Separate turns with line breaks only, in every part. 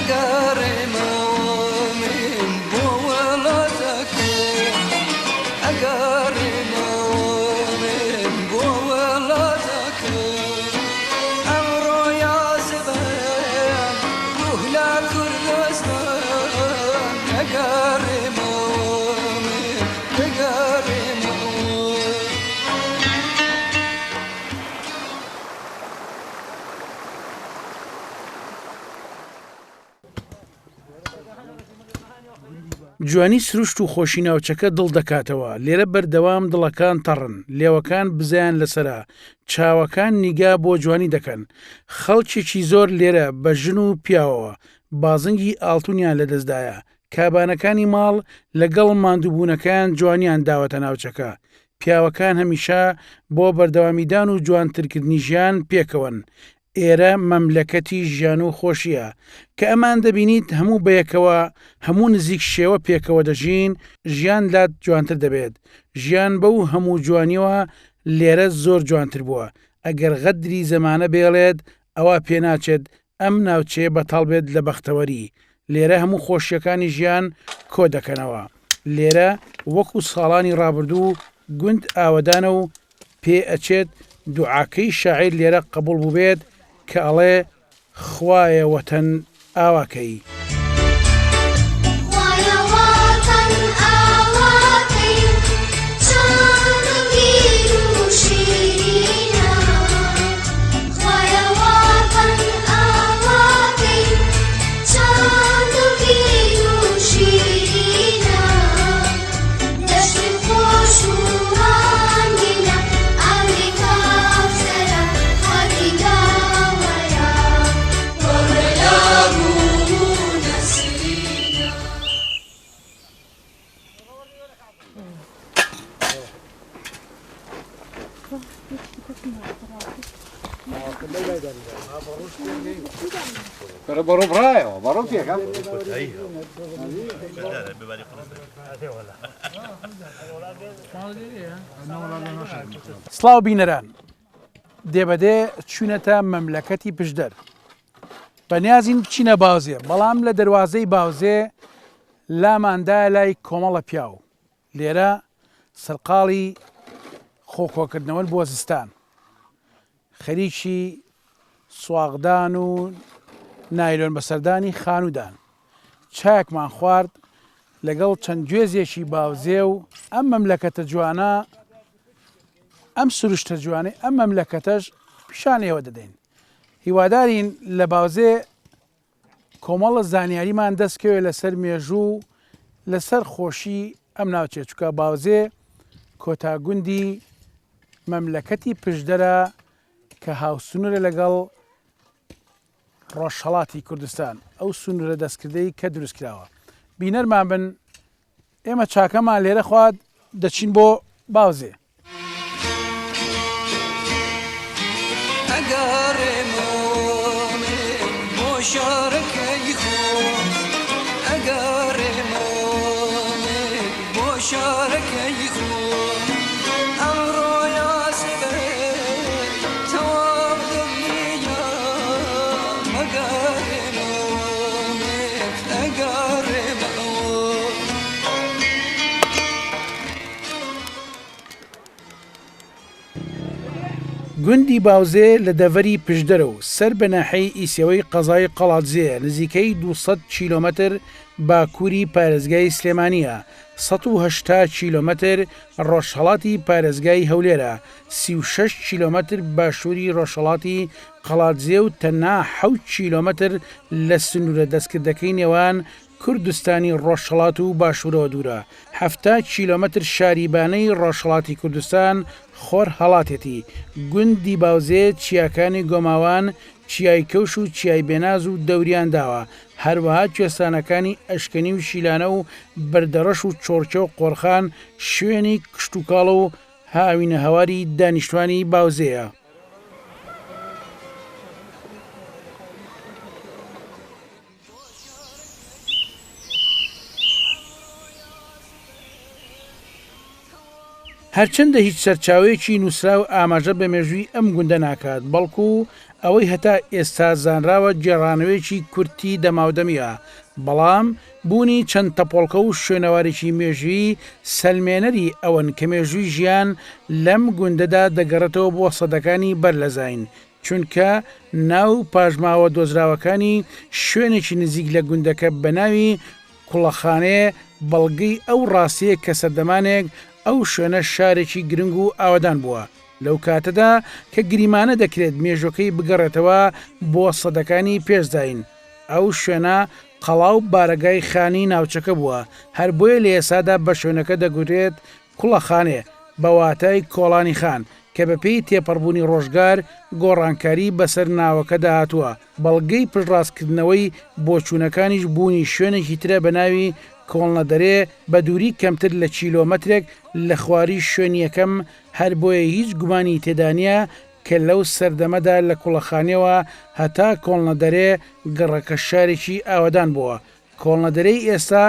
ئەگەڕێمەوە من بۆ وڵاتەکەم ئەگەڕێمەوە من بۆ وڵاتەکەم ئەمڕۆ یا سبەیان ڕوح لە کوردستان ئەگەڕێمەوە من ئەگەڕێمەوە.
جوانی سروشت و خۆشی ناوچەکە دڵ دەکاتەوە، لێرە بەردەوام دڵەکان تەڕن، لێوەکان بزەیان لەسەرە، چاوەکان نیگا بۆ جوانی دەکەن. خەڵکێکی زۆر لێرە بە ژن و پیاوەوە، بازنگی ئاڵتونیان لەدەستدایە، کابانەکانی ماڵ لەگەڵ ماندووبوونەکەیان جوانیان داوەتە ناوچەکە. پیاوەکان هەمیشە بۆ بەردەوامیدان و جوانترکردنی ژیان پێکەوەن. ئێرە مەملەکەتی ژیان و خۆشییە. کە ئەمان دەبینیت هەموو بەیەکەوە، هەموو نزیک شێوە پێکەوە دەژین، ژیان لات جوانتر دەبێت. ژیان بەو هەموو جوانییەوە لێرە زۆر جوانتر بووە. ئەگەر غەدری زەمانە بێڵێت، ئەوا پێناچێت ئەم ناوچەیە بەتاڵ بێت لە بەختەوەری. لێرە هەموو خۆشییەکانی ژیان کۆ دەکەنەوە. لێرە وەکو ساڵانی ڕابردوو گوند ئاوەدانە و پێ ئەچێت دوعاکەی شاعیر لێرە قبوڵ بووبێت کە ئەڵێ خوایە وەتەن ئاوا کەی.
خوایە وەتەن ئاوا کەی چەند دڵگیر و شیرینە خوایە وەتەن ئاوا کەی چەند دڵگیر و شیرینە دەشتی خۆش و ڕەنگینە ئاوی کەوسەرە خاکی گاوەرە
سڵاو بینەران دێبەدێ چوینەتە مەملەکەتی پشدەر بەنیازین بچینە باوزێ بەڵام لە دەروازەی باوزێ لاماندایە لای کۆمەڵە پیاو لێرە سەرقاڵی خۆ کۆکردنەوەن بۆ زستان خەریکی سواغدان و نایلۆن بەسەردانی خانوودان چایەکمان خوارد لەگەڵ چەند گوێزێکی باوزێ و ئەم مەملەکەتە جوانە ئەم سروشتە جوانەی ئەم مەملەکەتەش پیشان ئێوە دەدەین هیوادارین لە باوزێ کۆمەڵە زانیاریمان دەست کەوێ لەسەر مێژوو و لەسەر خۆشی ئەم ناوچەیە چونکە باوزێ کۆتا گوندی مەملەکەتی پشدەرە کە هاوسنوورە لەگەڵ ڕۆژهەڵاتی کوردستان ئەو سنوورە دەستکردەی کە دروست کراوە بینەرمان بن ئێمە چاکەمان لێرە خوارد دەچین بۆ باوزێ. گوندی باوزێ لە دەڤەری پشدەرە و سەر بە ناحیەی ئیسێوەی قەزای قەڵادزێیە، نزیکەی 200 کیلۆمەتر باکووری پارێزگای سلێمانییە، 180 کیلۆمەتر ڕۆژهەڵاتی پارێزگای هەولێرە، 36 کیلۆمەتر باشووری ڕۆژهەڵاتی قەڵادزێ و تەنها حەوت کیلۆمەتر لە سنوورە دەستکردەکەی نێوان کوردستانی ڕۆژهەڵات و باشوورەوە دوورە، 70 کیلۆمەتر شاری بانەی ڕۆژهەڵاتی کوردستان خۆرهەڵاتێتی، گوندی باوزێ، چیاکانی گۆماوان، چیای کەوش و چیای بێناز و دەوریان داوە، هەروەها کوێستانەکانی ئەشکەنی و شیلانە و بەردەڕەش و چۆڕکێ و قۆرخان شوێنی کشتوکاڵ و هاوینەهەواری دانیشتوانی باوزێیە. هەرچەندە هیچ سەرچاوەیەکی نووسراو ئاماژە بە مێژووی ئەم گوندە ناکات، بەڵکو ئەوەی هەتا ئێستا زانراوە گێڕانەوەیەکی کورتی دەماودەمییە، بەڵام بوونی چەند تەپۆڵکە و شوێنەوارێکی مێژوویی سەلمێنەری ئەوەن کە مێژووی ژیان لەم گوندەدا دەگەڕێتەوە بۆ سەدەکانی بەر لە زایین، چونکە ناو پاشماوە دۆزراوەکانی شوێنێکی نزیک لە گوندەکە بە ناوی کوڵەخانێ بەڵگەی ئەو ڕاستییە کە سەردەمانێک ئەو شوێنە شارێکی گرنگ و ئاوەدان بووە لەو کاتەدا کە گریمانە دەکرێت مێژووەکەی بگەڕێتەوە بۆ سەدەکانی پێش زایین ئەو شوێنە قەڵا و بارەگای خانی ناوچەکە بووە هەر بۆیە لە ئێستادا بە شوێنەکە دەگوترێت کوڵەخانێ، بە واتای کۆڵانی خان، کە بەپێی تێپەڕبوونی ڕۆژگار گۆڕانکاری بەسەر ناوەکەدا هاتووە، بەڵگەی پشتڕاستکردنەوەی بۆچوونەکانیش بوونی شوێنێکی ترە بە ناوی کۆڵنەدەرێ بە دووری کەمتر لە کیلۆمەترێک لە خواری شوێنی یەکەم، هەر بۆیە هیچ گومانی تێدانییە کە لەو سەردەمەدا لە کوڵەخانێوە هەتا کۆڵنەدەرێ گەڕەکە شارێکی ئاوەدان بووە، کۆڵنەدەرێی ئێستا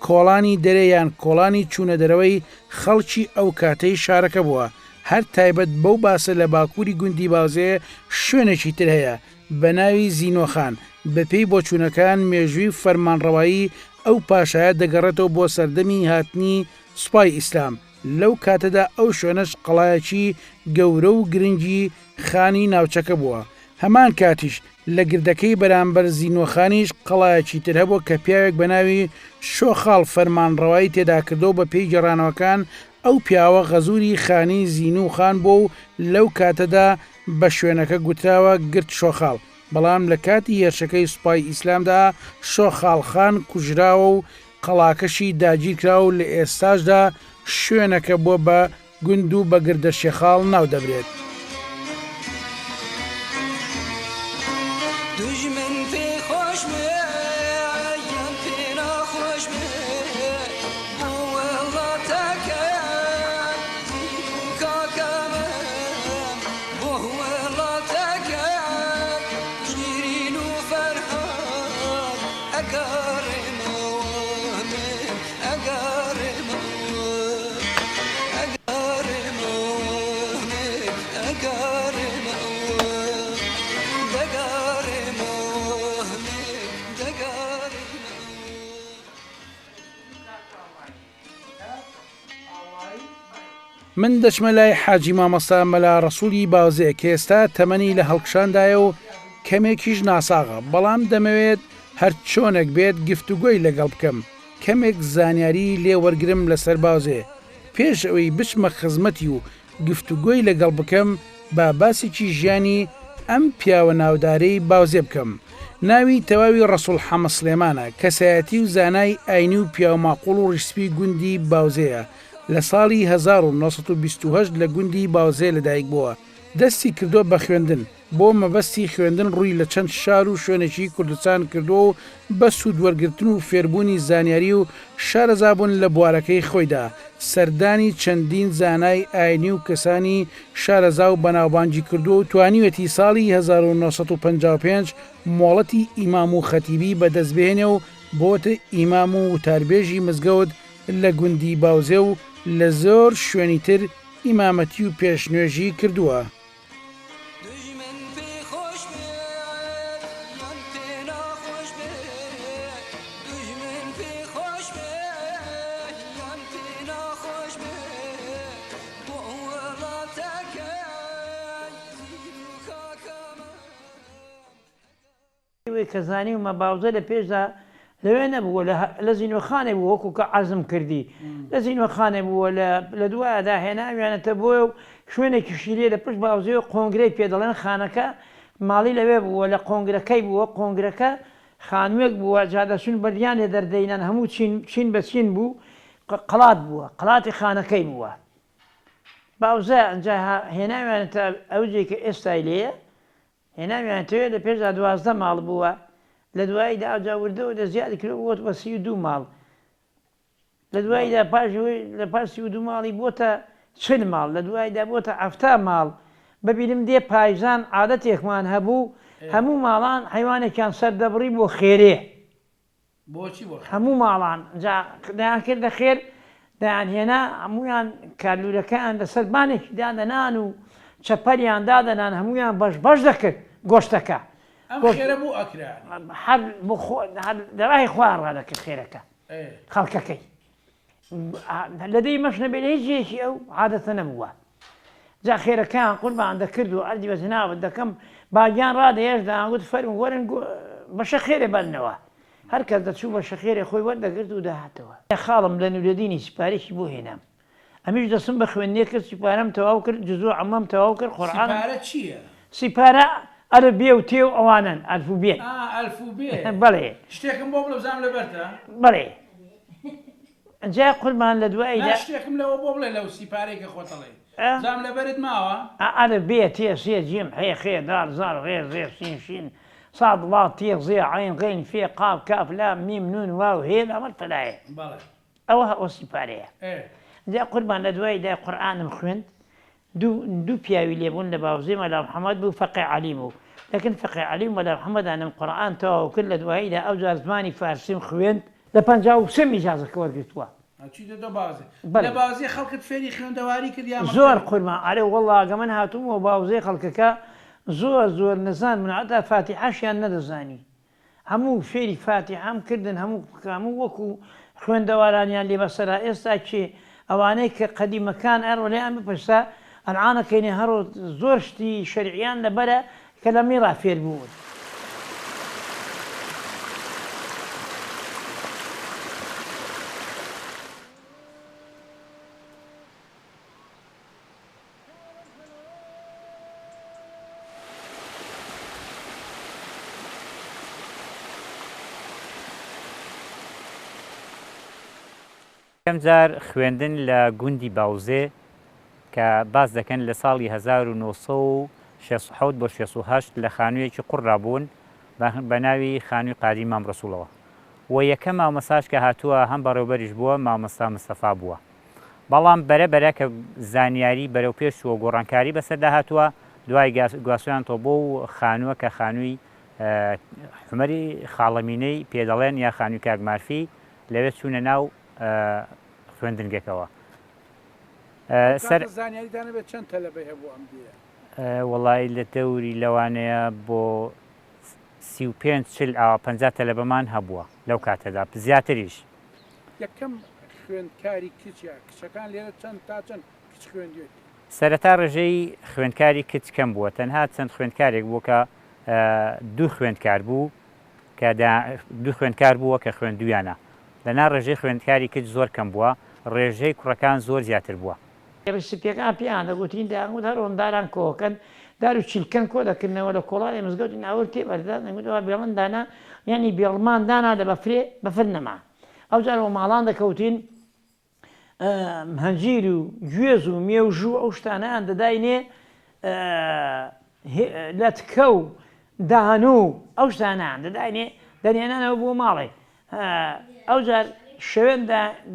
کۆڵانی دەرێ یان کۆڵانی چوونەدەرەوەی خەڵکی ئەو کاتەی شارەکە بووە، هەر تایبەت بەو باسە لە باکووری گوندی باوزێ شوێنێکی تر هەیە بە ناوی زینۆخان، بە پێی بۆچوونەکان مێژووی فەرمانڕەوایی ئەو پاشایە دەگەڕێتەوە بۆ سەردەمی هاتنی سوپای ئیسلام، لەو کاتەدا ئەو شوێنەش قەڵایەکی گەورە و گرنگی خانی ناوچەکە بووە، هەمان کاتیش لە گردەکەی بەرامبەر زینۆخانیش قەڵایەکی تر هەبووە کە پیاوێک بە ناوی شۆخاڵ فەرمانڕەوایی تێدا کردووە و بە پێی گێڕانەوەکان ئەو پیاوە غەزوری خانی زینوو خان بووە و لەو کاتەدا بە شوێنەکە گوتراوە گرد شۆخاڵ بەڵام لە کاتی هێرشەکەی سوپای ئیسلامدا شۆخاڵ خان کوژراوە و قەڵاکەشی داگیرکراوە و لە ئێستاشدا شوێنەکە بووە بە گوند و بە گردە شێخاڵ ناو دەبرێت.
دوژمن پێ خۆش بێ یان پێ ناخۆش بێ بۆ وڵاتەکەم کاکەمم بۆ وڵاتەکەم شیرین و فەرهاد ئەگەڕێمەوە من ئەگەڕێمەوە.
من دەچمە لای حاجی مامۆستا مەلا ڕەسوڵی باوزێ کە ئێستا تەمەنی لە هەڵکشاندایە و کەمێکیش ناساغە، بەڵام دەمەوێت هەر چۆنێک بێت گفتوگۆی لەگەڵ بکەم، کەمێک زانیاری لێ وەرگرم لەسەر باوزێ. پێش ئەوەی بچمە خزمەتی و گفتوگۆی لەگەڵ بکەم با باسێکی ژیانی ئەم پیاوە ناودارەی باوزێ بکەم. ناوی تەواوی ڕەسوڵ حەمە سڵێمانە، کەسایەتی و زانای ئاینی و پیاوماقوڵ و ڕیشسپی گوندی باوزێیە، لە ساڵی 1928 لە گوندی باوزێ لەدایک بووە، دەستی کردووە بە خوێندن، بۆ مەبەستی خوێندن ڕووی لە چەند شار و شوێنێکی کوردستان کردووە و بە سوود وەرگرتن و فێربوونی زانیاری و شارەزابوون لە بوارەکەی خۆیدا سەردانی چەندین زانای ئاینی و کەسانی شارەزا و بەناوبانگی کردووە و توانیویەتی ساڵی 1955 مۆڵەتی ئیمام و خەتیبی بەدەست بهێنێ و بۆتە ئیمام و وتاربێژی مزگەوت لە گوندی باوزێ و لە زۆر شوێنی تر ئیمامەتی و پێشنوێژی کردووە.
دوژمن پێ خۆش بێ یان پێ ناخۆش بێ دوژمن پێ خۆش بێ یان پێ ناخۆش بێ بۆ وڵاتەکەی زیر و خاکەمە.
ئەوەی کە زانیومە باوزە لە پێشدا لەوێ نەبووە لە لە زینوەخانێ بوو وەکو کە عەرزم کردی لە زینوەخانێ بووە لە لە دوایەدا هێناویانەتە بۆیە و شوێنێکیشی لێ لە پشت باوزەیەوە قۆنگرەی پێ دەڵێن خانەکە ماڵی لەوێ بووە لە قۆنگرەکەی بووە قۆنگرەکە خانووێک بووە جا دەچوون بەردیان لێ دەردەینان هەموو چین چین بە چین بوو قەڵات بووە قەڵاتی خانەکەی بووە باوزە ئەنجا هێناویانەتە ئەو جێی کە ئێستای لێیە هێناویانەتەوێ لە پێشدا 12 ماڵ بووە لە دواییدا ئەوجا وردە وردە زیادی کردووە بۆتە بە 32 ماڵ لە دواییدا پاش لە پاش 32 ماڵی بۆتە 40 ماڵ لە دواییدا بۆتە 70 ماڵ بەبیرم دێ پایزان عادەتێکمان هەبوو هەموو ماڵان حەیوانێکیان سەر دەبڕی بۆ خێرێ
بۆچی بۆ خێر؟
هەموو ماڵان جا دەیان کردە خێر. دەیانهێنا هەموویان کارلوولەکەیان لەسەر بانێکی دادەنان و چەپەریان دادەنان هەموویان بەش بەش دەکرد گۆشتەکە.
ئەم خێرە بۆ ئەکرا؟
هەر بۆ خۆ هەر لە ڕای خۆیان ڕادەکرد خێرەکە خەڵکەکەی. لە دێی مەش نەبێ لە هیچ جێیەکی ئەو عادەتە نەبووە. جا خێرەکەیان قوربان دەکرد و عەرزی بە جەنابت دەکەم باگیان ڕادەهێشت دەیانگوت فەرموو وەرن بەشە خێرێ بەرنەوە. هەر کەس دەچوو بەشە خێرێ خۆی وەردەگرت و دەهاتەوە. خاڵم لە نورەدینی سیپارێکی بۆ هێنام. ئەمیش دەستم بە خوێندنێ کرد سیپارەم تەواو کرد جزو عەمەم تەواو کرد قورعانم.
سیپارە چییە؟
سیپارە ئەلف بێ و تێ و ئەوانەن ئەلف و بێن.
ئا ئەلف و بێ.
بەڵێ.
شتێکم بۆ بڵێ بزانم لەبەرتە؟
بەڵێ. جا قوربان لە دواییدا.
نا شتێکم لەوە بۆ بڵێ لەو سیپارەی کە خۆت ئەڵێی. بزانم لەبەرت ماوە؟
ئەلف بێ تێ سێ جیم حێ خێ دال زال ڕێ زێ سین شین ساد ڵاد تێ زێ عەین غەین فێ قاف کاف لام میم نون واو هێ لامەر فەلایە.
بەڵێ.
ئەوە ئەو سیپارەیە. جا قوربان لە دواییدا قورئانم خوێند دوو پیاوی لێ بوون لە باوزێ مەلا محەمەد بوو فەقێ عەلی بوو لەکن فەقێ عەلی و مەلا محەمەدانم قورئان تەواو کرد لە دواییدا ئەوجار زمانی فارسیم خوێند لە 53 ئیجازەکە وەرگرتووە.
چیتە تۆ باوزێ؟
بەلێ.
لە باوزێ خەڵکت فێری خوێندەواری کرد یا مەکتەبی؟
زۆر قوربان ئەرێ وەڵا گە من هاتوومەوە باوزێ خەڵکەکە زۆر زۆر نەزان بوون هەتا فاتیحەشیان نەدەزانی هەموو فێری فاتیحەم کردن هەموو هەموو وەکو خوێندەوارانیان لێ بەسەرا ئێستا کێ ئەوانەی کە قەدیمەکان ئەڕۆ لێیان بپرسە ئەلعانە کەینێ هەڕۆ زۆر شتی شەرعیان لەبەرە کە لە میڕا فێر بوون.
یەکەم جار خوێندن لە گوندی باوزێ کە باس دەکەن لە ساڵی 1967 بۆ 68 لە خانوویەکی قوڕدا بوون بە ناوی خانووی قادری مام ڕەسووڵەوە و یەکەم مامۆستاش کە هاتووە هەم بەڕێوبەریش بووە مامۆستا مستەفا بووە. بەڵام بەرە بەرە کە زانیاری بەرەو پێش چووە گۆڕانکاری بەسەردا هاتووە، دوای گواستویانتەوە بۆ و خانووە کە خانووی عومەری خاڵەمینەی پێ دەڵێن یا خانووی کاک مارفی لەوێ چوونە ناو خوێندنگەکەوە.
سەر زانیاریتان هەبێت چەند تەلەبەی هەبوو ئەم دێیە؟
وەڵایی لە دەوری لەوانەیە بۆ 35 40 ئاوا 50 تەلەبەمان هەبووە لەو کاتەدا زیاتریش.
یەکەم خوێندکاری کچ یا کچەکان لێرە چەند تا چەند کچ خوێندوێتی؟
سەرەتا ڕێژەی خوێندکاری کچ کەم بووە تەنها چەند خوێندکارێک بووە کە دوو خوێندکار بوو کە دوو خوێندکار بووە کە خوێندویانە لەنا ڕێژەی خوێندکاری کچ زۆر کەم بووە ڕێژەی کوڕەکان زۆر زیاتر بووە.
ڕیش سپیەکان پێیان دەگوتین دەیانگوت هەرۆن داران کۆکەن دار و چیلکەن کۆ دەکردنەوە لە کۆڵانی مزگەوتی ناوەر تێ بەردەدان دەنگوت ئەوە بێڵن دانا یانی بێڵمان دانا لە بەفرێ بەفر نەما ئەوجار وە ماڵان دەکەوتین هەنجیر و گوێز و مێوژ و ئەو شتانەیان دەداینێ لەتکە و دان و ئەو شتانەیان دەداینێ دەنێنانەوە بۆ ماڵێ ئەوجار شەوێن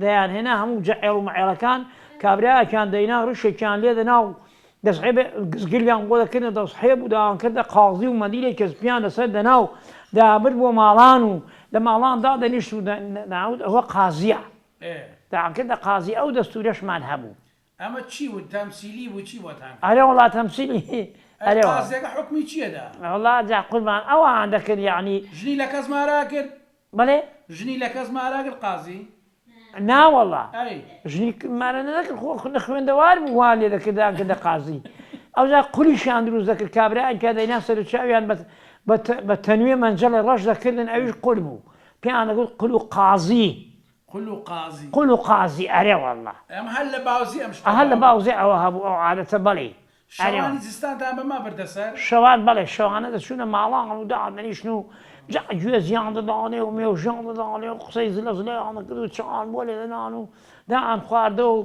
دەیانهێنا هەموو جەعێڵ و مەعێڵەکان کابرایەکیان دەینا ڕیشێکیان لێ دەنا و دەسحێب گزگریان بۆ دەکردە دەسحێب و دەیانکردە قازی و مەندیلێکی سپیان لەسەر دەنا و دەیانبرد بۆ ماڵان و لە ماڵان دادەنیشت و دەیانوت ئەوە قازییە دەیانکردە قازی ئەو دەستوورەشمان هەبوو.
ئەمە چی بوو تەمسیلی بوو چی بۆتان کرد؟
ئەرێ وەڵا تەمسیلی
ئەرێ وەڵا. قازیەکە حوکمی چیە دا؟
وەڵا جا قوربان ئەوان دەکرد یەعنی.
ژنی لە کەس مارا کرد؟
بەڵێ؟
ژنی لە کەس مارا کرد قازی؟
نا وەڵا
ئەی.
ژنی مارە نەدەکرد خۆ نەخوێندەوار بوو وان لێ دەکرد دەیانکردە قازی ئەوجا قولیشیان دروست دەکرد کابرایان پیا دەینا سەر و چاویان بە تەنوێ مەنجەڵێ ڕەش دەکردن ئەویش قول بوو پێیان دەگوت قول و قازی.
قول و قازی.
قول و قازی ئەرێ وەڵا.
ئەم هەر لە باوزی ئەم شتە
هەر لە باوزی ئەوە هەبوو ئەو عادەتە بەڵی.
شەوانی زستانتان بەمە بردە سەر؟
شەوان بەڵێ شەوانە دەچوونە ماڵان و دادەنیشتن و جا گوێزیان دەدانێ و مێوژیان دەدانێ و قسەی زلە زلەیان دەکرد و چایان بۆ لێ دەنان و دایان خواردە و.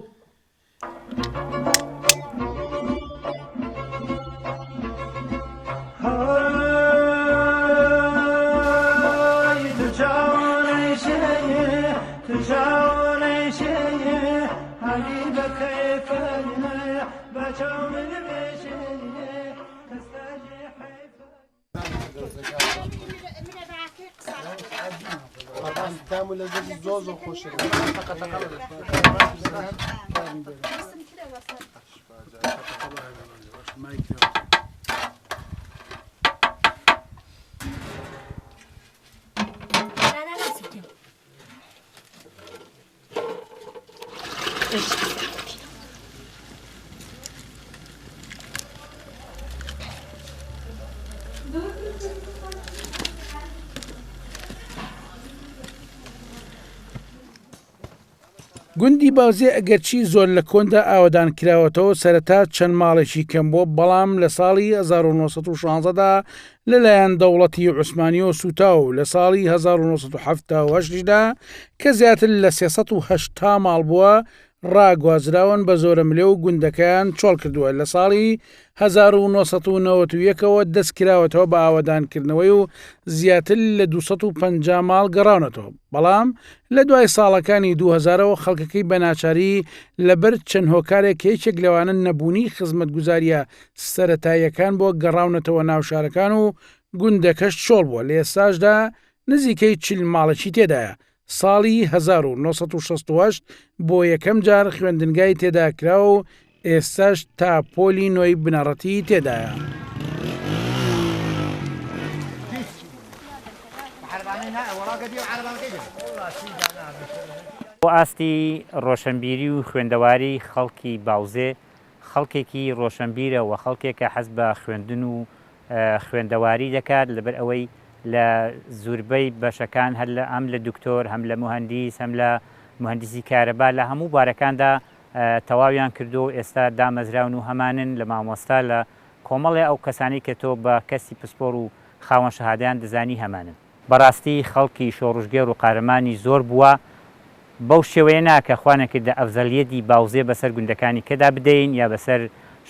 گوندی باوزێ ئەگەرچی زۆر لە کۆندا ئاوەدان کراوەتەوە سەرەتا چەند ماڵێکی کەم بووە بەڵام لە ساڵی 1916 دا لەلایەن دەوڵەتی عوسمانیەوە سووتا و لە ساڵی 1970 دا کە زیاتر لە 380 ماڵ بووە ڕاگوازراون بە زۆرەملێ و گوندەکەیان چۆڵ کردووە لە ساڵی 1991 ەوە دەست کراوەتەوە بە ئاوەدانکردنەوەی و زیاتر لە 250 ماڵ گەڕاونەتەوە بەڵام لە دوای ساڵەکانی 2000ەوە خەڵکەکەی بە ناچاری لەبەر چەند هۆکارێک کە یەکێک لەوانە نەبوونی خزمەتگوزارییە سەرەتاییەکان بووە گەڕاونەتەوە ناو شارەکان و گوندەکەش چۆڵ بووە لە ئێستاشدا نزیکەی 40 ماڵێکی تێدایە ساڵی 1968 بۆ یەکەم جار خوێندنگای تێدا کرا و ئێستاش تا پۆلی نۆی بنەڕەتی تێدایە.
بۆ ئاستی ڕۆشەنبیری و خوێندەواری خەڵکی باوزێ خەڵکێکی ڕۆشەنبیرە و خەڵکێکە حەز بە خوێندن و خوێندەواری دەکات لەبەر ئەوەی لە زوربەی بەشەکان هەر لە هەم لە دکتۆر هەم لە موهەندیس هەم لە موهەندیسی کارەبا لە هەموو بوارەکاندا تەواویان کردووە و ئێستا دامەزراون و هەمانن لە مامۆستا لە کۆمەڵێ ئەو کەسانەی کە تۆ بە کەسی پسپۆر و خاوەن شەهادەیان دەزانی هەمانن. بەڕاستی خەڵکی شۆڕشگێڕ و قارەمانی زۆر بووە، بەو شێوەیە نا کە خوا نەکردە ئەفزەلیەتی باوزێ بەسەر گوندەکانی کەدا بدەین یا بەسەر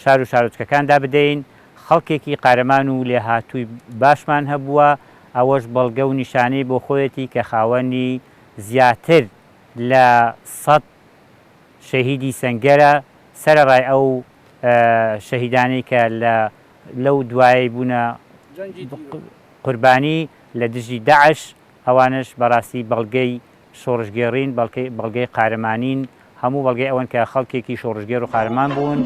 شار و شارۆچکەکاندا بدەین، خەڵکێکی قارەمان و لێهاتووی باشمان هەبووە، ئەوەش بەڵگە و نیشانەی بۆ خۆیەتی کە خاوەنی زیاتر لە سەت شەهیدی سەنگەرە، سەرەڕای ئەو شەهیدانەی کە لە لەو دوایەی بوونە قوربانی لە دژی داعش، ئەوانەش بەڕاستی بەڵگەی شۆڕشگێڕین، بەڵگەی قارەمانین، هەموو بەڵگەی ئەوەن کە خەڵکێکی شۆڕشگێڕ و قارەمان بوون.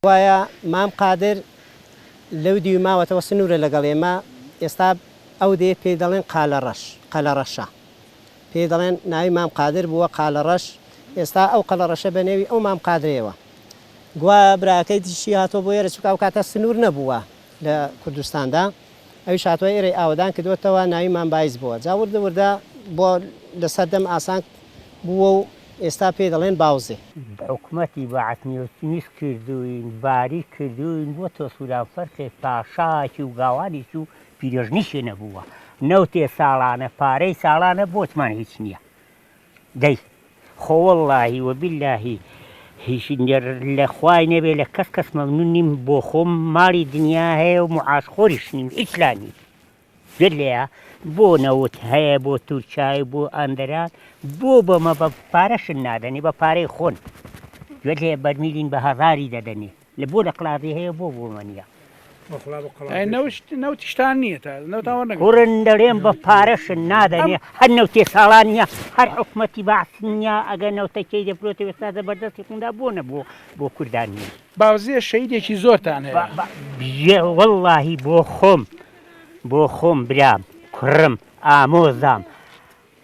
وایە مام قادر لەو دیو ماوەتەوە سنوورە لەگەڵ ئێمە ئێستا ئەو دێ پێی دەڵێن قالەڕەش قەلەڕەشە پێی دەڵێن ناوی مام قادر بووە قالەڕەش ئێستا ئەو قەلەڕەشە بە نێوی ئەو مام قادرەیەوە گوایە براکەی تریشی هاتووە بۆ ئێرە چونکە ئەو کاتە سنوور نەبووە لە کوردستاندا ئەویش هاتووە ئێرەی ئاوەدان کردووەتەوە ناوی مام بایز بووە جا وردە وردە بۆ لە سەردەم ئاسان بووە و ئێستا پێی دەڵێن باوزێ.
حکومەتی بەعس نیوز کردووین باریک کردووین بۆ تۆ سوران فەرخێ پاشاکی و گاوانیش و پیرێژنیشێ نەبووە نەوتێ ساڵانە پارەی ساڵانە بۆچمان هیچ نییە دەی خۆ وەڵاهی وەبیلاهی هیچ لە خوای نەبێ لە کەس کەس مەمنون نیم بۆ خۆم ماڵی دنیا هەیە و معاش خۆریش نیم هیچ لا نیم گوێت لێیە بۆ نەوت هەیە بۆ تورکیای بۆ ئەندەران بۆ بەمە بە پارەشن نادەنێ بە پارەی خۆن گوێت لێیە بەرمیلین بە هەزاری دەدەنێ لە بۆ لە قڵاغی هەیە بۆ بۆمە نییە.
نەوتیشتان نییە تا نەوتان وەرنەگرتووە.
کوڕن دەڵێم بە پارەشن نادەنێ هەر نەوتێ ساڵان نییە هەر حکومەتی بەعس نییە ئەگەر نەوتەکەی دەفرۆتەوە ئێستا زەبەردەستی خوندا بۆ نەبوو بۆ کوردان نییە.
باوزێ شەهیدێکی زۆرتان هەیە.
وەڵاهی بۆ خۆم بۆ خۆم برام کوڕم ئامۆزام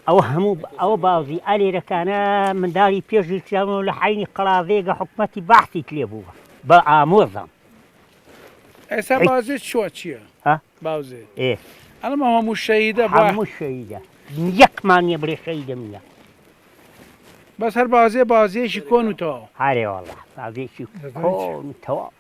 ئەوە هەموو ئەوە باوزی ئالێرەکانە منداڵی پێش گیرکراون لە حەینی قەڵاڤێگە حکومەتی بەعسیت لێ بووە بە ئامۆزام.
ئێستا باوزێ چوە چییە؟
ها؟
باوزێ
ئێ
ئەڵێم ئەو هەموو شەهیدە بە
هەموو شەهیدە یەکمان نییە بڵێ شەهیدم نییە.
بەس هەر باوزێ باوزێیەکی کۆن و تەواو.
ئارێ وەڵا باوزێکی کۆن و تەواو.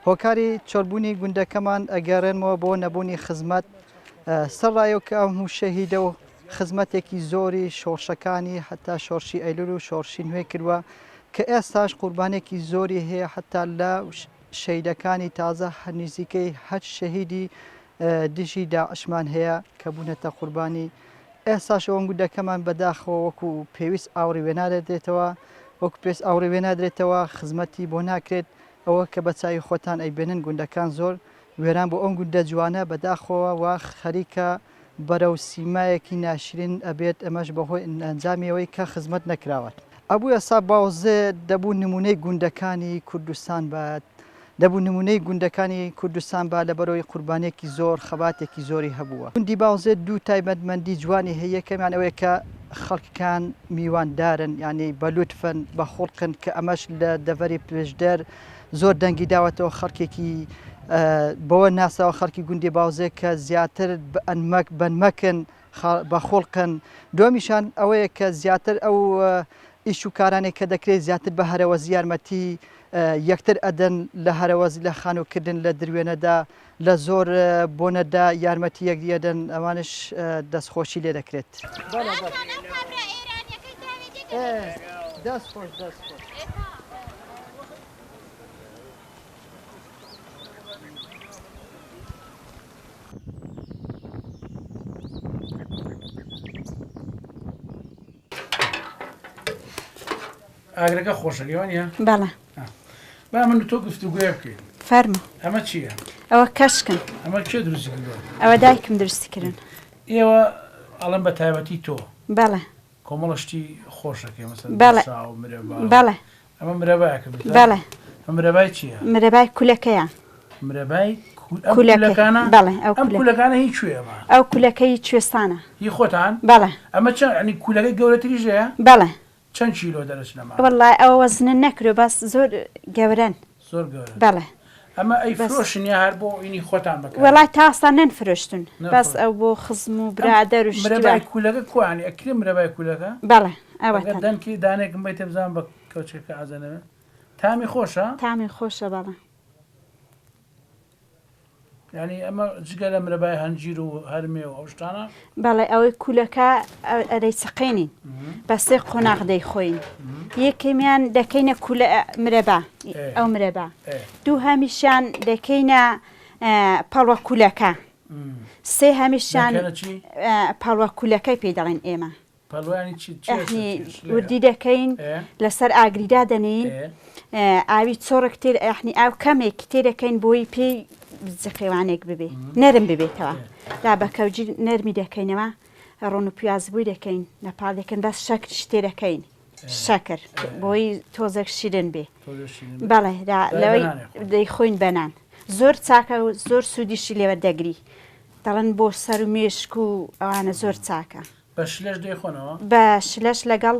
هۆکاری چۆلبوونی گوندەکەمان ئەگەڕێنمەوە بۆ نەبوونی خزمەت سەرڕایەو کە ئەم هەموو شەهیدە و خزمەتێکی زۆری شۆڕشەکانی حتا شۆڕشی ئەیلول و شۆڕشی نوێ کردوە کە ئێستاش قوربانێکی زۆری هەیە حتا لە شەهیدەکانی تازە نزیکەی هەشت شەهیدی دژی داعشمان هەیە کە بوونەتە قوربانی ئێستاش ئەوەم گوندەکەمان بەداخەوە وەکو پێویست ئاوڕی وێنادرێتەوە وەکو پێست ئاوڕی وێنادرێتەوە خزمەتی بۆ ناکرێت ئەوە کە بە چاوی خۆتان ئەیبێنن گوندەکان زۆر وێران بۆ ئەم گوندە جوانە بەداخەوە وا خەریکە بەرەو سیمایەکی ناشرین ئەبێت ئەمەش بەهۆی ئەنجامی ئەوەی کە خزمەت نەکراوە. ئەبوو ئێستا باوزێ دەبوو نمونەی گوندەکانی کوردستان بایەت دەبوو نمونەی گوندەکانی کوردستان با لەبەرئەوەی قوربانیەکی زۆر خەباتێکی زۆری هەبووە. گوندی باوزێ دوو تایبەتمەندی جوانی هەیە یەکەمیان ئەوەیە کە خەڵکەکان میواندارن یانی بە لوتفن بە خوڵقن کە ئەمەش لە دەڤەری پشدەر زۆر دەنگی داوەتەوە خەڵکێکی بەوە ناسراوە خەڵکی گوندی باوزێ کە زیاتر بەنمەک بەنمەکن بە خوڵقن دومیشان ئەوەیە کە زیاتر ئەو ئیش و کارانێک کە دەکرێت زیاتر بە هەرەوەزی یارمەتی یەکتر ئەدەن لە هەرەوەزی لە خانووکردن لە دروێنەدا لە زۆر بۆنەدا یارمەتی یەکدی ئەدەن ئەوانش دەستخۆشی لێ دەکرێت. دەست خۆش دەست خۆش.
ئاگرەکە خۆشە لێوە نیە؟
بەڵێ.
با من و تۆ گفتوگۆیە بکەین.
فەرموو.
ئەمە چییە؟
ئەوە کەشکن.
ئەمە کێ دروستی کردووە؟
ئەوە دایکم دروستی کردن.
ئێوە ئەڵێم بە تایبەتی تۆ.
بەڵێ.
کۆمەڵە شتی خۆشەکەی مەسەن
بەڵێ.
سا و مرەبا.
بەڵێ.
ئەمە مرەبایە کردووتە؟
بەڵێ.
ئەمە مرەبای چییە؟
مرەبای کولەکەیە.
مرەبای ئەم کولەکانە؟
بەڵێ ئەو
ئەم کولەکانە هی کوێ ئەمە؟
ئەو کولەکە هی کوێستانە.
هی خۆتان؟
بەڵێ.
ئەمە چەند یانی کولەکەی گەورەتریش هەیە؟
بەڵێ.
چەند کیلۆ دەرەچن ئەمانە؟
وەڵای ئەوە وەزنن نەکرۆ بەس زۆر گەورەن.
زۆر گەورەن.
بەڵێ.
ئەمە ئەی فرۆشن یا هەر بۆ ئینی خۆتان بەکار؟
وەڵای تا ئێستا نەنفرۆشتون بەس ئەو بۆ خزم و برادەر و شتی وا.
مرەبای کولەکە کوا یانی ئەکرێ مرەبای کولەکە؟
بەڵێ ئەوەتەن.
ئەگەر دەنکی دانێکم بەیتێ بزانم بە کەوچکەکە ئازەنەوێ تامی خۆشە؟
تامی خۆشە بەڵێ.
یانی ئەمە جگە لە مرەبای هەنجیر و هەرمێ و ئەو شتانە؟
بەڵێ ئەوەی کولەکە دەیچەقێنین بە سێ قۆناغ دەیخۆین یەکەمیان دەکەینە کولە مرەبا ئەو مرەبا دوو هەمیشان دەکەینە پەڵوە کولەکە سێ هەمیشان پەڵوە کولەکەی پێی دەڵێن ئێمە یەعنی وردی دەکەین لەسەر ئاگری دادەنێین ئاوی چۆڕک تێر یەعنی ئاو کەمێک تێ دەکەین بۆی پێی جقێوانێک ببێ نەرم ببێتەوە دا بە کەوجی نەرمی دەکەینەوە ڕۆن و پیاز بووی دەکەین لە پاڵ دەکەن بەس شەکریش تێ دەکەین شەکر بۆی تۆزێک شیرن بێ بەڵێ لەوەی دەیخۆین بەنان زۆر چاکە و زۆر سوودیشی لێوەردەگری دەڵێن بۆ سەر و مێشک و ئەوانە زۆر چاکە
بە شلەش دەیخۆنەوە؟
بە شلەش لەگەڵ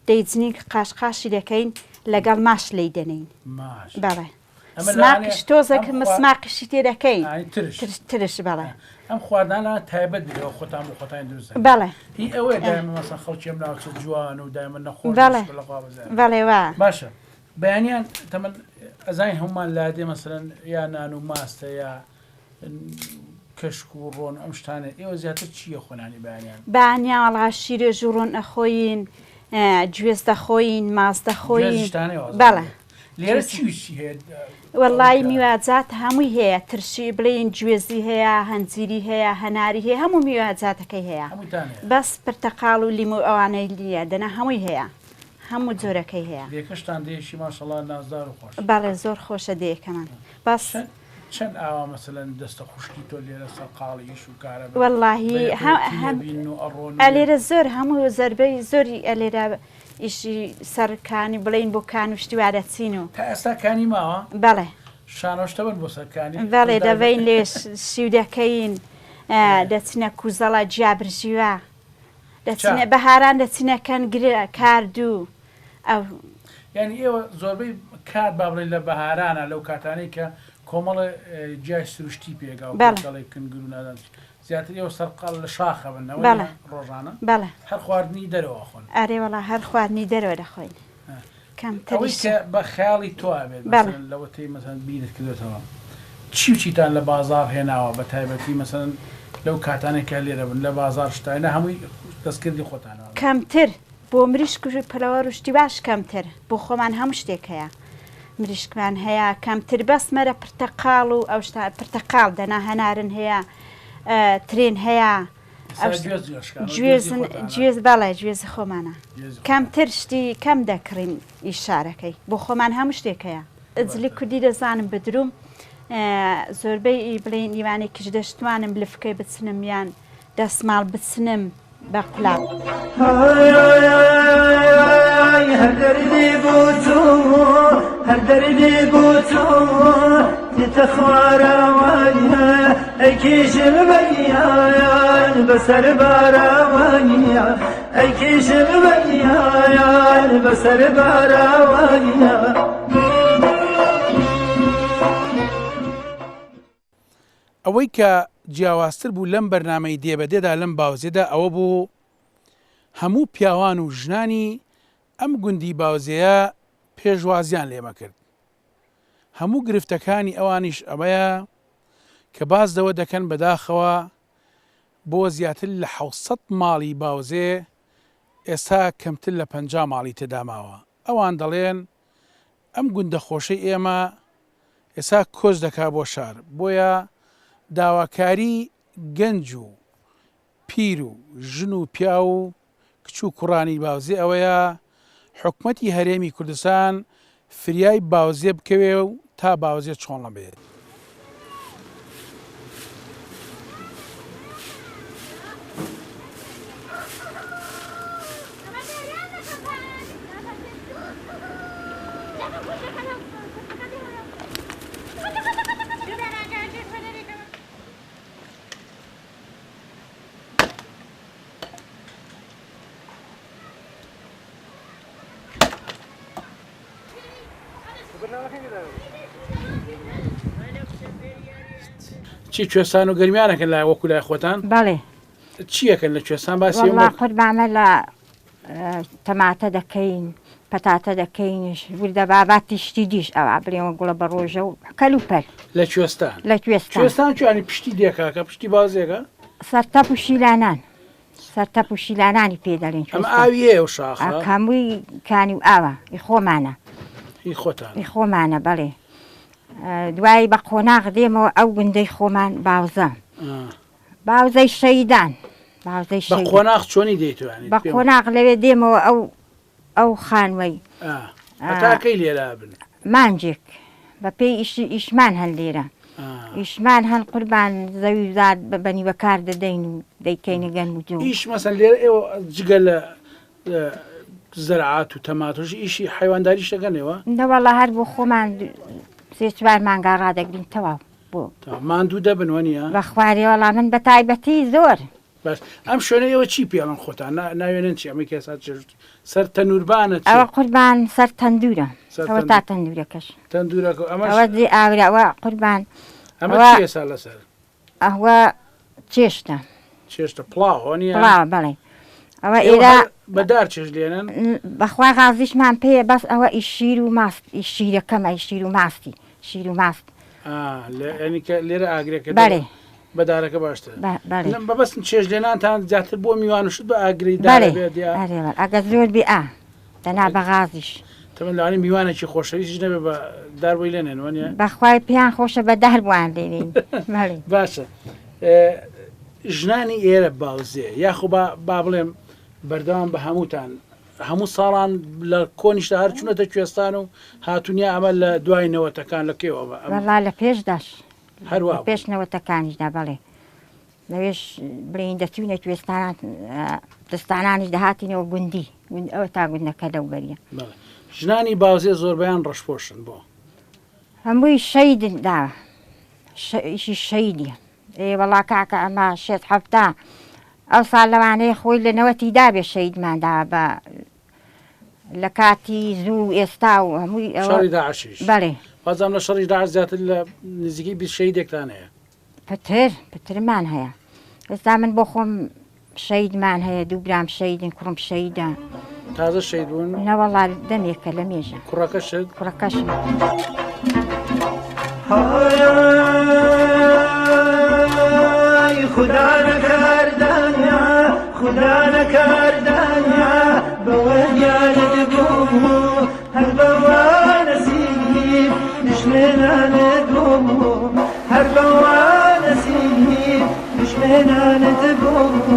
دەیجنین قاش قاشی دەکەین لەگەڵ ماش لێی دەنێین.
ماش.
بەڵێ.
ئەمە لەوانەیە
سماقیش تۆزێک
ئەم خوا-
سماقیشی تێ دەکەین.
ئای ترش.
ترش ترش بەڵێ.
ئەم خواردنانە تایبەت بێ ئەوە خۆتان بۆ خۆتانی دروست دەکەن.
بەڵێ.
هی ئەوەیە دایمە مەسەن خەڵکی ئەم ناوچە جوان و دایمە نەخۆش
بەڵێ.
لە خوا بەزیاد.
بەڵێ وا.
باشە بەیانیان تەمەن ئەزانین هەموومان لادێ مەسەلەن یا نان و ماستە یا کەشک و ڕۆن ئەم شتانە ئێوە زیاتر چی ئەخۆن یانی بەیانیان؟
بەیانیان وەڵا شیرێژ و ڕۆن ئەخۆین گوێز دەخۆین ماست دەخۆین
گوێزیش تانەیە وازانم.
بەڵێ
لێرە چی و چی هەیە؟
وەڵایی میواجات هەمووی هەیە ترشی بڵێین گوێزی هەیە هەنجیری هەیە هەناری هەیە هەموو میواجاتەکەی هەیە
هەمووتان هەیە
بەس پرتەقاڵ و لیمۆ ئەوانەی نییە دەنا هەمووی هەیە هەموو جۆرەکەی هەیە.
دێکەشتان دێیەکی ماشەڵا نازدار و خۆش.
بەڵێ زۆر خۆشە دێیەکەمان بەس.
چەند چەند ئاوا مەسەلەن دەستە خوشکی تۆ لێرە سەرقاڵی ئیش و کارە بن
وەڵاهی
بە
هە
یەکەوە
هەم
تینە بین و ئەڕۆن و
ئەلێرە زۆر هەموو زەربەی زۆری ئەلێرە ئیشی سەر کانی بڵێین بۆ کان و شتی وا دەچین و.
تا ئێستا کانی ماوە؟
بەڵێ.
شانۆش دەبەن بۆ سەر کانی؟
بەڵێ دەبەین لێ شیو دەکەین دەچنە کوزەڵە جیا برژیوە دەچینە بەهاران دەچینە کەنگرە کاردوو ئەو.
یانی ئێوە زۆربەی کات با بڵێین لە بەهارانە لەو کاتانەی کە کۆمەڵێ گیای سروشتی پێگا و
بەڵێ.
دەڵێ کنگر و نازانم چی. زیاتر ئێوە سەرقاڵ لە شاخە بن ئەوە
بەڵێ.
نییە ڕۆژانە؟
بەڵێ.
هەر خواردنی دەرەوە ئەخۆن؟
ئەرێ وەڵا هەر خواردنی دەرەوە دەخۆین.
ئەوەی
کەمتریش.
کە بە خەیاڵی تۆ ئەبێت
بەڵێ.
مەسەلەن لەوەتەی مەسەلەن بیرت کردۆتەوە چی و چیتان لە بازاڕ هێناوە بە تایبەتی مەسەلەن لەو کاتانەی کە لێرە بن لە بازاڕ شتانە هەمووی دەستکردی خۆتانە؟
کەمتر بۆ مریشک و پەلەوەر و شتی واش کەمتر بۆ خۆمان هەموو شتێک هەیە مریشکمان هەیە کەمتر بەس مەرە پرتەقاڵ و ئەو شتا پرتەقاڵ دەنا هەنارن هەیە ترێن هەیە گوێزن گوێز بەڵێ گوێزی خۆمانە کەمتر شتی کەم دەکڕین ئی شارەکەی بۆ خۆمان هەموو شتێک هەیە جلی کوردی دەزانم بدروم زۆربەی ئی بڵێن ئیوانێکیش دەشتوانم لفکەی بچنم یان دەسماڵ بچنم بە قولاپ.
هەر دەردی بۆ تۆ هەر دەردی بۆ تۆ دێتە خوارەوە ئەی کێشم بەگیان بەسەر بارەوە ئەی کێشم بەگیان بەسەر بارەوە.
ئەوەی کە جیاوازتر بوو لەم بەرنامەی دێ بە دێدا لەم باوزێدا ئەوە بوو هەموو پیاوان و ژنانی ئەم گوندی باوزێیە پێشوازیان لێمە کرد. هەموو گرفتەکانی ئەوانیش ئەوەیە کە باس لەوە دەکەن بەداخەوە بۆ زیاتر لە 700 ماڵی باوزێ ئێستا کەمتر لە 50 ماڵی تێدا ماوە. ئەوان دەڵێن ئەم گوندە خۆشەی ئێمە ئێستا کۆچ دەکا بۆ شار، بۆیە داواکاری گەنج و پیر و ژن و پیاو و کچ و کوڕانی باوزێ ئەوەیە حکومەتی هەرێمی کوردستان فریای باوزێ بکەوێ و تا باوزێ چۆڵ نەبێت. چی کوێستان و گەرمیانەکەن لای وەکو لای خۆتان؟
بەڵێ.
چیەکەن لە کوێستان باسی
وەڵا قوربانە لە تەماتە دەکەین پەتاتە دەکەین وردە باباتی شتی دیش ئەوە بڵێەوە گوڵە بە ڕۆژە و کەل و پەل
لە کوێستان
لە کوێستان
کوێستان کوانی پشتی دێکاکە پشتی بازێکە
سەرتەپ و شیلانان سەرتەپ و شیلانانی پێ دەڵێن
ئەم ئاوی هەیە و شاخە
هەمووی کانی و ئاوە ئی خۆمانە
ئی خۆتان
ئی خۆمانە بەڵێ دوایی بە قۆناغ دێمەوە ئەو گوندەی خۆمان باوزە باوزەی شەیدان باوزەی
بە قۆناغ چۆنی دێیتوانی
بە قۆناغ لەوێ دێمەوە ئەو ئەو خانوەی
هەتا کەی لێرە بن؟
مانگێک بە پێی ئیشی ئیشمان هەن لێرە ئیشمان هەن قوربان زەوی و زار بە نیوە کار دەدەین و دەیکەینە گەنم و جۆ.
ئیش مەسەن لێرە ئێوە جگە لە زەرعات و تەماتۆش ئیشی حەیوانداریش دەکەن ئێوە؟
نەوەڵا هەر بۆ خۆمان سێ چوار مانگا ڕادەگرین تەواو بۆ.
ماندوو دەبن وەنیە؟
بەخوارێ وەڵا من بە تایبەتی زۆر.
باش ئەم شوێنە ئێوە چی پێڵن خۆتان ناوێنن چی ئەمەی کە ئێستا چێشت سەر تەنوربانە چی؟
ئەوە قوربان سەر تەندورە ئەوە تا تەندورەکەش
تەندورەکە ئەمەش
ئەوە جێ ئاورە ئەوە قوربان
ئەمە چی ئێستا لەسەر
ئەوە چێشتە
چێشتە پڵاوە نییە
پڵاوە بەڵێ ئەوە ئێرە
بە دار چێشت لێنن
بەخوا غازیشمان پێیە بەس ئەوە ئی شیر و ماست ئی شیرەکەمە ئی شیر و ماستی شیر و ماست
یعنی کە لێرە ئاگرەکە
بەڵێ
بە دارەکە باشترە
بەڵێ
مەبەستم چێژ لێنانتان زیاتر بۆ میوان و شت بە ئاگری دارە بێت یا
بەڵێ ئەگەر زۆر بێ ئا دەنا بە غازیش
تەمەن لەوانەیە میوانێکی خۆشەویستیش نەبێ بە دار بۆی لێنێن وەنیە
بەخوای پێیان خۆشە بە دار بۆیان لێنین بەڵێ
باشە ژنانی ئێرە باوزێ یاخۆ با با بڵێم بەردەوام بە هەمووتان هەموو ساڵان لە کۆنیشدا هەر چونەتە کوێستان و هاتونیا ئەمە لە دوای نەوەتەکان لە کێوە
وەڵا لە پێشداش
هەر وا بوو.
پێش نەوەتەکانیشدا بەڵێ لەوێش بڵێین دەچوینە کوێستانان دەستانانیش دەهاتینەوە گوندی گوند ئەوە تا گوندەکە لەو بەریە.
بەڵێ ژنانی باوزێ زۆربەیان ڕەشپۆشن بۆ؟
هەمووی شەید داوە ئیشی شەیدیە ئێ وەڵا کاکە ئەمە شێت حەفتا ئەوسا لەوانەیە خۆی لە نەوەتی دابێ شەیدمان داوە بە لە کاتی زوو و ئێستا و هەمووی ئەوە
شەڕی داعشیش
بەڵێ
وازانم لە شەڕی داعش زیاتر لە نزیکەی 20 شەهیدێکتان هەیە
پتر پترمان هەیە. ئێستا من بۆ خۆم شەهیدمان هەیە دوو برام شەهیدن کوڕم شەهیدە.
تازە شەهید بوون؟
نەوەڵا دەمێکە لە مێژە.
کوڕەکەشت؟
کوڕەکەشم.
های خودا نەکردانیا خودا نەکردانیا بەوە گیانت بووم و هەر بەوە نەسیب دشمنانت بووم و هەر بەوە نەسیب دشمنانت بووم و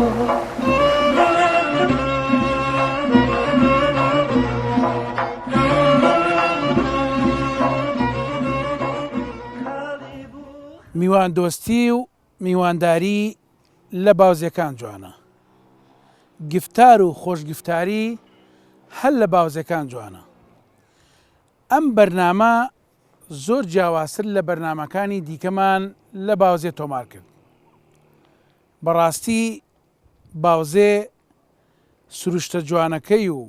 میواندۆستی و میوانداری لە باوزێکان جوانە. گفتار و خۆشگفتاری هەر لە باوزێکان جوانە. ئەم بەرنامە زۆر جیاوازتر لە بەرنامەکانی دیکەمان لە باوزێ تۆمار کرد. بەڕاستی باوزێ سروشتە جوانەکەی و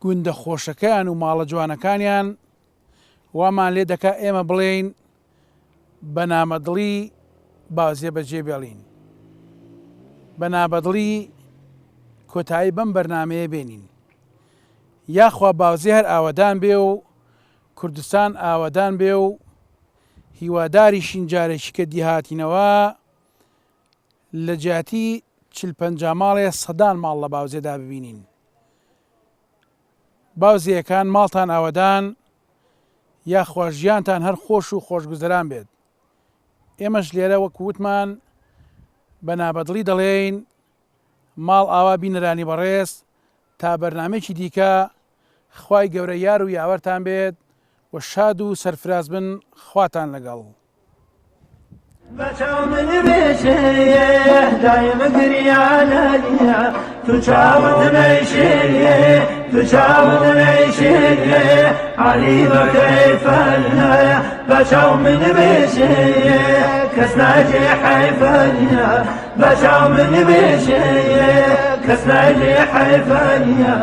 گوندە خۆشەکەیان و ماڵە جوانەکانیان وامان لێ دەکا ئێمە بڵێین بە نامەدڵی بازیە بەجێ بێڵین بە نابەدڵی کۆتایی بەم بەرنمەیە بێنین یاخوا باوزێ هەر ئاوەدان بێ و کوردستان ئاوەدان بێ و هیواداریشین جارێکی کە دیهاتینەوە لە جیاتی چل پەنجا ماڵێ سەدان ماڵ لە باوزێدا ببینین. باوزێیەکان ماڵتان ئاوەدان یاخوا ژیانتان هەر خۆش و خۆشگوزەران بێت. ئێمەش لێرە وەکو وتمان بە نابەدڵی دەڵێین ماڵ ئاوا بینەرانی بەڕێز تا بەرنامەیەکی دیکە خوای گەورە یار و یاوەرتان بێت و شاد و سەرفراز بن خواتان لەگەڵ.
کەس ناجێ حەیفەنیە.